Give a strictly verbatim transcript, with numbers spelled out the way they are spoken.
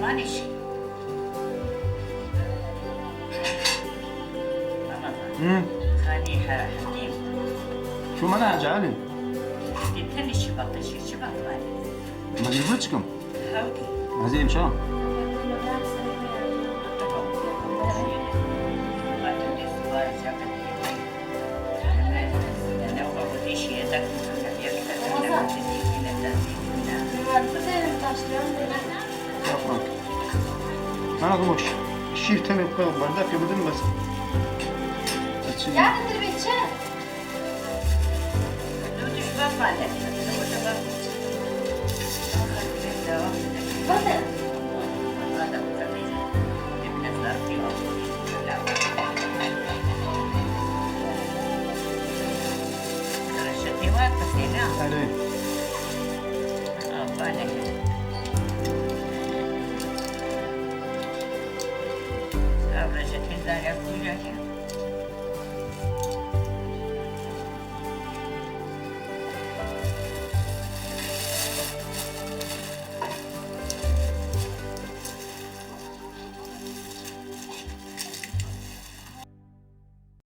Manîş. Ramazan. Hı. Xanî he-, Hekîm. Şu mana cehalin. Di tenî şibat, şi şibat var. Mecbur çıkım. Hewdî. Hazır inşallah. Yapma. Ana kumaş. Şir tane bardak yaptın bas. Açın. Yarın bir çi? Hadi. Hadi. Rejete zara kucak.